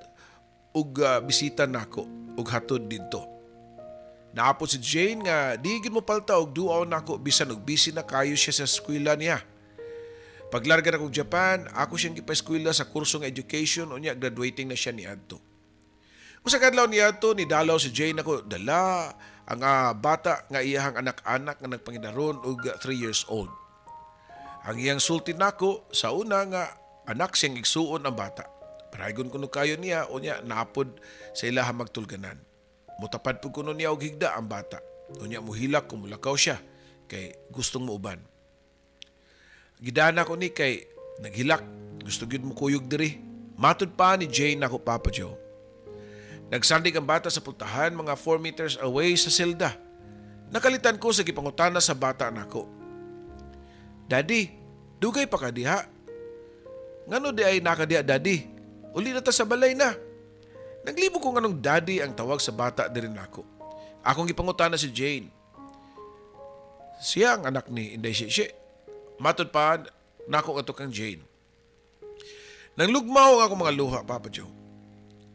og bisita nako og hatod didto. Naapod si Jane nga di gid mo palta og duaw nako bisan og busy na kayo siya sa eskwela niya. Paglarga na kog Japan, ako siyang gipa-eskwela sa kursong education, unya graduating na siya niadto. Usa ka adlaw niadto ni dalaw si Jane ako dala ang bata nga iyahang anak-anak nga nagpangidaron og 3 years old. Ang iyang sulti nako sa una nga anak siyang igsuon ang bata. Paraygon kuno kayo niya, unya naapod sa ilaha magtulganan. Mutapad pud kuno niya og higda ang bata. Unya muhilak kung mulakaw siya kay gustong muuban. Gidana ko ni kay naghilak, gusto gyud mo kuyog diri. Matud pa ni Jane nako, Papa Joe. Nagsandig ang bata sa pultahan mga 4 meters away sa selda. Nakalitan ko sa gipangutana sa bata nako. "Daddy, dugay pa ka diha? Ngano di ay nakadiha, Daddy? Uli na ta sa balay na." Naglibog ko nganong daddy ang tawag sa bata diri nako. Akong gipangutana si Jane. "Siya ang anak ni Inday Shishi." Matod pa nako ato kang Jane. Nanglugmaw ang akong mga luha, Papa Joe.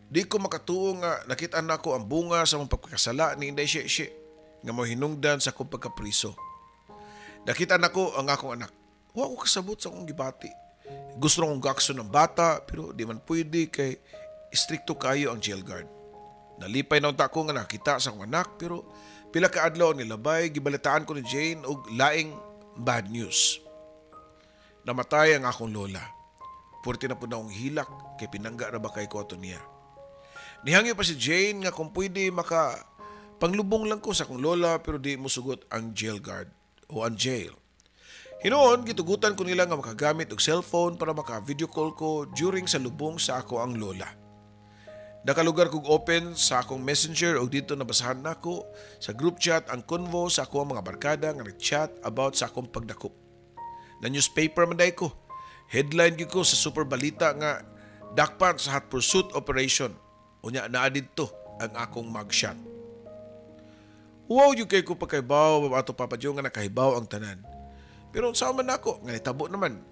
Di ko makatuo nga nakita nako ang bunga sa mong pagkasala ni Inday Shishi nga mohinungdan sa akong pagkapriso. Nakita nako ang akong anak. Wa ko kasabot sa akong gibati. Gusto kong gakson ng bata pero di man pwede kay istrikto kayo ang jail guard. Nalipay na unta ko nga nakita sa akong anak pero pila ka adlaw nilabay, gibalitaan ko ni Jane og laing bad news. Namatay ang akong lola. Purti na po na akong hilak kay pinangga ra ba kay ko ato niya. Nihangyo pa si Jane nga kung pwede maka panglubong lang ko sa akong lola pero di mo sugot ang jail guard o ang jail. Hinuon, gitugutan ko nila nga makagamit og cellphone para maka-video call ko during sa lubong sa ako ang lola. Nakalugar kog open sa akong Messenger og dito nabasahan nako sa group chat ang convo sa ako ang mga barkada nga nag-chat about sa akong pagdakop. Na newspaper man ko. Headline gyud ko sa Super Balita nga dakpan sa hot pursuit operation. Unya naa didto ang akong mugshot. Wow, gyud kay ko pagkahibaw ato, Papa Joe, nga nakahibaw ang tanan. Pero unsa man nako nga nitabo naman.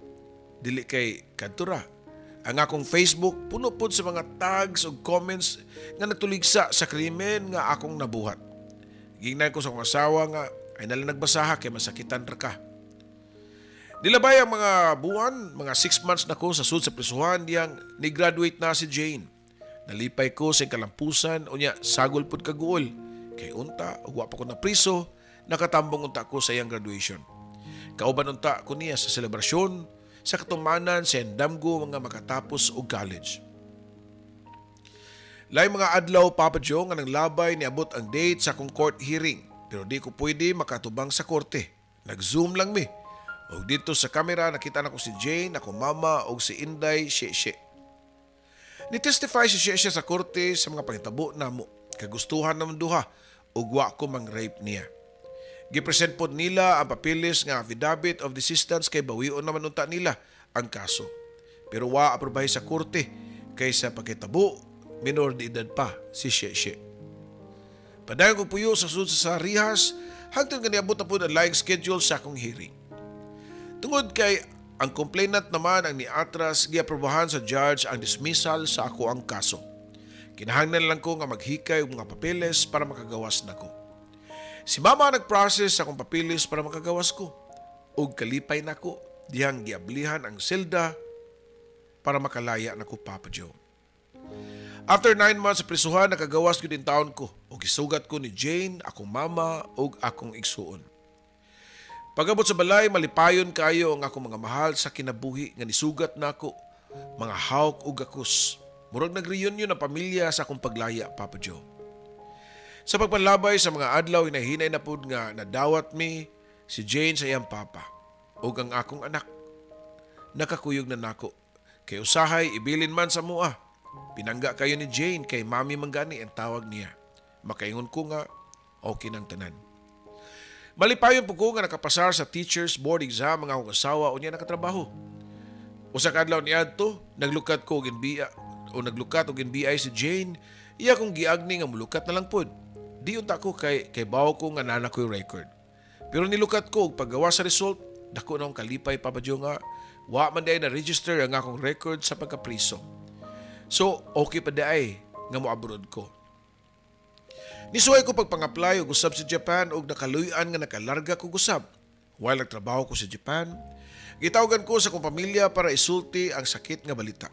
Dili kay kadto ra. Ang akong Facebook puno pod sa mga tags ug comments nga nagtuligsa sa krimen nga akong nabuhat. Gingnan ko sa akong asawa nga ay nalang nagbasaha kay masakitan ra ka. Nilabay ang mga buwan, mga 6 months na ko sa sud sa prisuhan diyang ni-graduate na si Jane. Nalipay ko sa kalampusan, unya sagol pud kaguol. Kay unta, ug wa pa ko na priso, nakatambong unta ko sa iyang graduation. Kauban unta ko niya sa selebrasyon sa katumanan sa damgo mga makatapos og college. Lain mga adlaw, Papa Joe, nga nanglabay niabot ang date sa akong court hearing, pero di ko pwede makatubang sa korte. Nag-zoom lang mi. Og dito sa kamera nakita nako si Jane, akong mama og si Inday Sheshe. Ni-testify si Sheshe sa korte sa mga pangitabo namo. Kagustuhan naman duha ug wa ko mang-rape niya. Gipresent pod nila ang papeles nga affidavit of desistance kay bawion naman unta nila ang kaso. Pero wa aprobahe sa korte kay sa pagkitabo minor de edad pa si Sheshe. Padayon ko puyo sa sud sa Rihas hangtod nga niabot na pod ang laing schedule sa akong hearing. Tungod kay ang complainant naman ang niatras, giaprobahan sa judge ang dismissal sa ako ang kaso. Kinahanglan lang ko nga maghikay og mga papeles para makagawas nako. Si mama nagprocess sa akong papeles para makagawas ko. Ug kalipay nako dihang giablihan ang selda para makalaya nako, Papa Joe. After 9 months sa prisuhan, nakagawas gyud taon ko. Ug gisugat ko ni Jane, akong mama ug akong igsuon. Pagabot sa balay, malipayon kayo ang akong mga mahal sa kinabuhi nga nisugat nako, mga hawk ug gakus. Murag nag-reunion ang pamilya sa akong paglaya, Papa Joe. Sa pagpanlabay sa mga adlaw, hinahinay na pud nga nadawat mi si Jane sa iyang papa ug ang akong anak. Nakakuyog na nako. Kay usahay, ibilin man sa mua. Pinangga kayo ni Jane kay mami manggani ang tawag niya. Makaingon ko nga, okay nang tanan. Malipayon po ko nga nakapasar sa teacher's board exam ang akong asawa unya nakatrabaho. Usa ka adlaw niadto, naglukat ko og NBI o naglukat og NBI si Jane, iya kong giagni nga mulukat na lang pod. Di unta ko kay bawo ko nga nana ko'y record. Pero nilukat ko og paggawa sa result, dako na akong kalipay, Papa Joe, nga wa man diay na register ang akong record sa pagkapriso. So okay pa diay nga mo-abroad ko. Nisuway ko pagpang-apply og usab sa Japan og nakaluy-an nga nakalarga ko usab. While nagtrabaho ko sa Japan, gitawagan ko sa akong pamilya para isulti ang sakit nga balita.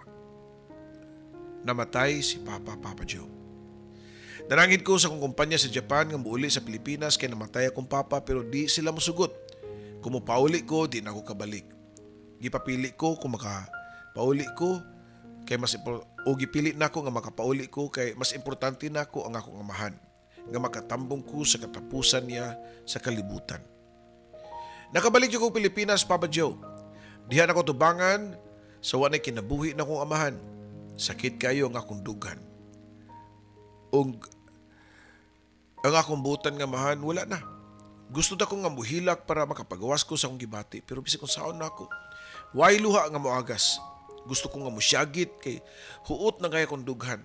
Namatay si Papa, Papa Joe. Narangit ko sa akong kumpanya sa Japan nga muuli sa Pilipinas kay namatay akong papa, pero di sila mosugot. Kung mopauli ko, di na ako kabalik. Gipapili ko kung makapauli ko kay mas o gipili nako nga makapauli ko kay mas importante nako ang akong amahan nga makatambong ko sa katapusan niya sa kalibutan. Nakabalik ko Pilipinas, Papa Joe. Diha nako tubangan sa wa nay kinabuhi na akong amahan. Sakit kayo ang akong dugan. Ug ang akong butan nga amahan wala na. Gusto ta ko nga muhilak para makapagawas ko sa akong gibati, pero bisag kung saon na ako. Way luha nga moagas. Gusto ko nga mosyagit kay huot na kaya akong dughan.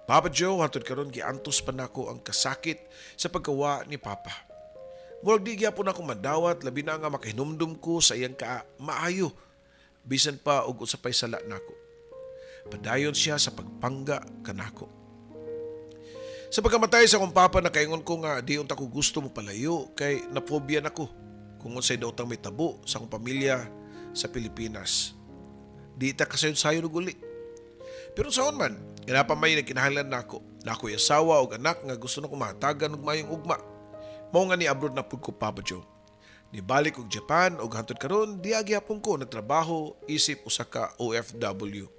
Papa Joe, hantod karon giantos pa nako ang kasakit sa pagkawa ni Papa. Murag di gyapon ako madawat, labi na nga makahinumdum ko sa iyang ka maayo, bisan pa og usa pay sala nako. Padayon siya sa pagpangga kanako. Sa pagkamatay sa akong papa, nakaingon ko nga di unta ko gusto mo palayo kay napobya nako kung unsay daotang may tabo sa akong pamilya sa Pilipinas. Di ta kasayon-sayon og uli. Pero saon man, nga pa may nagkinahanglan nako. Nako'y asawa og anak nga gusto na ko mahatagan og mayong ugma. Mao nga ni abroad na pud ko, Papa Joe. Nibalik og Japan og hantod karon diha gihapon ko nagtrabaho isip usa ka OFW.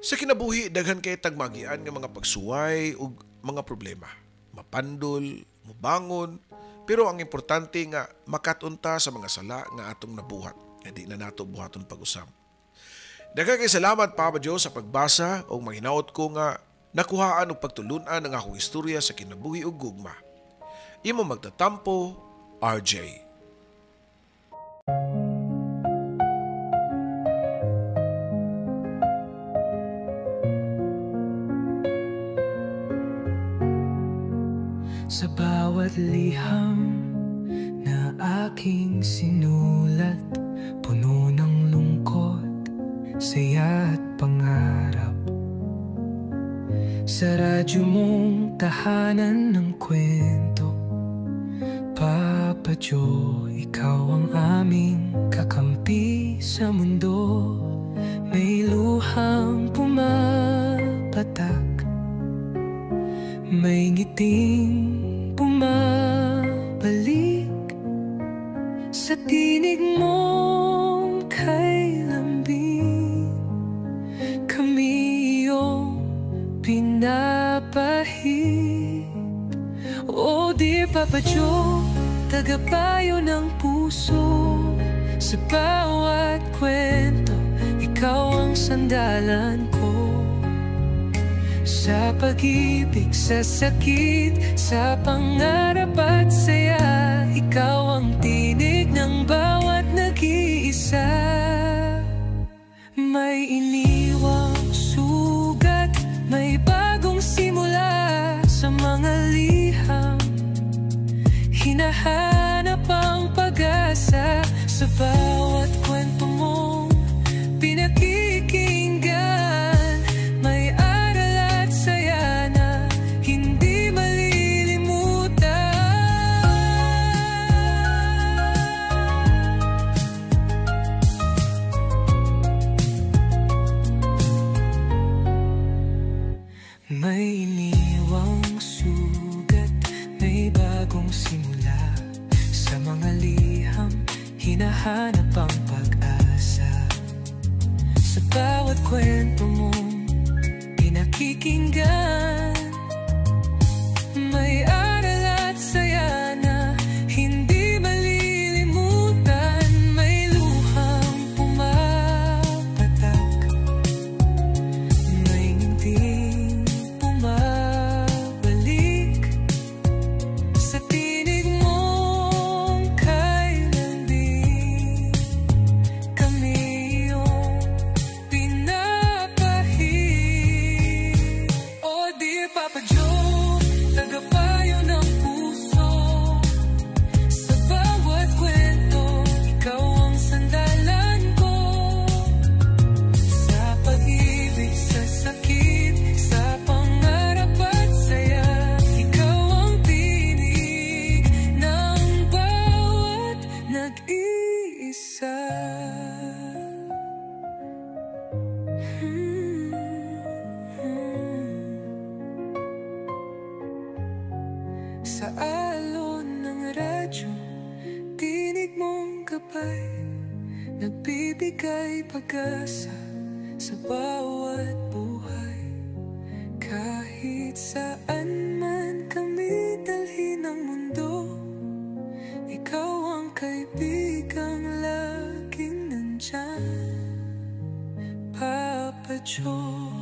Sa kinabuhi daghan kay tagmagian nga mga pagsuway ug mga problema. Mapandol, mubangon, pero ang importante nga makatunta sa mga sala nga atong nabuhat. Nga di na nato buhaton pag-usab. Daghang kay salamat, Papa Joe, sa pagbasa ug manghinaot ko nga nakuhaan og pagtulun-an ang akong istorya sa kinabuhi ug gugma. Imo magtatampo, RJ. Sa bawat liham na aking sinulat, puno ng lungkot, saya at pangarap. Sa radyo mong tahanan ng kwento, Papa Joe, ikaw ang aming kakampi sa mundo. May luhang pumapatak, may ngiting bumabalik. Sa Sa tinig mong kay lambing, kami iyong pinapahid. Oh dear Papa Joe, tagapayo ng puso. Sa bawat kwento, ikaw ang sandalan ko. Sa pag-ibig, sa sakit, sa pangarap at saya, ikaw ang tinig ng bawat nag-iisa. May iniwang sugat, may bagong simula. Sa mga liham, hinahanap ang pag-asa. Sa bawat kwento mong pinakikinggan, may aral at saya na hindi malilimutan. May iniwang sugat, may bagong simula. Sa mga liham, hinahanap ang pag-asa. Sa bawat kwento mong pinakikinggan, may aral at saya na hindi malilimutan. May luhang pumapatak, may ngiting bumabalik. Sa tinig mong kay lambing, kami iyong pinapahid. Oh dear Papa Joe, tagapayo ng puso. Sa bawat kwento, ikaw ang sandalan ko. Sa pag-ibig, sa sakit, sa pangarap at saya, ikaw ang tinig ng bawat nag-iisa. Sa alon ng radyo, tinig mong gabay, nagbibigay pag-asa sa bawat buhay. Kahit saan man kami dalhin ng mundo, ikaw ang kaibigang laging nandyan, Papa Joe.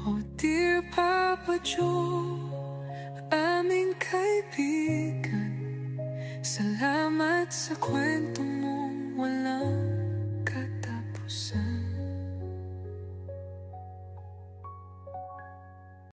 Oh dear Papa Joe, aming kaibigan, salamat sa kwento mong walang katapusan.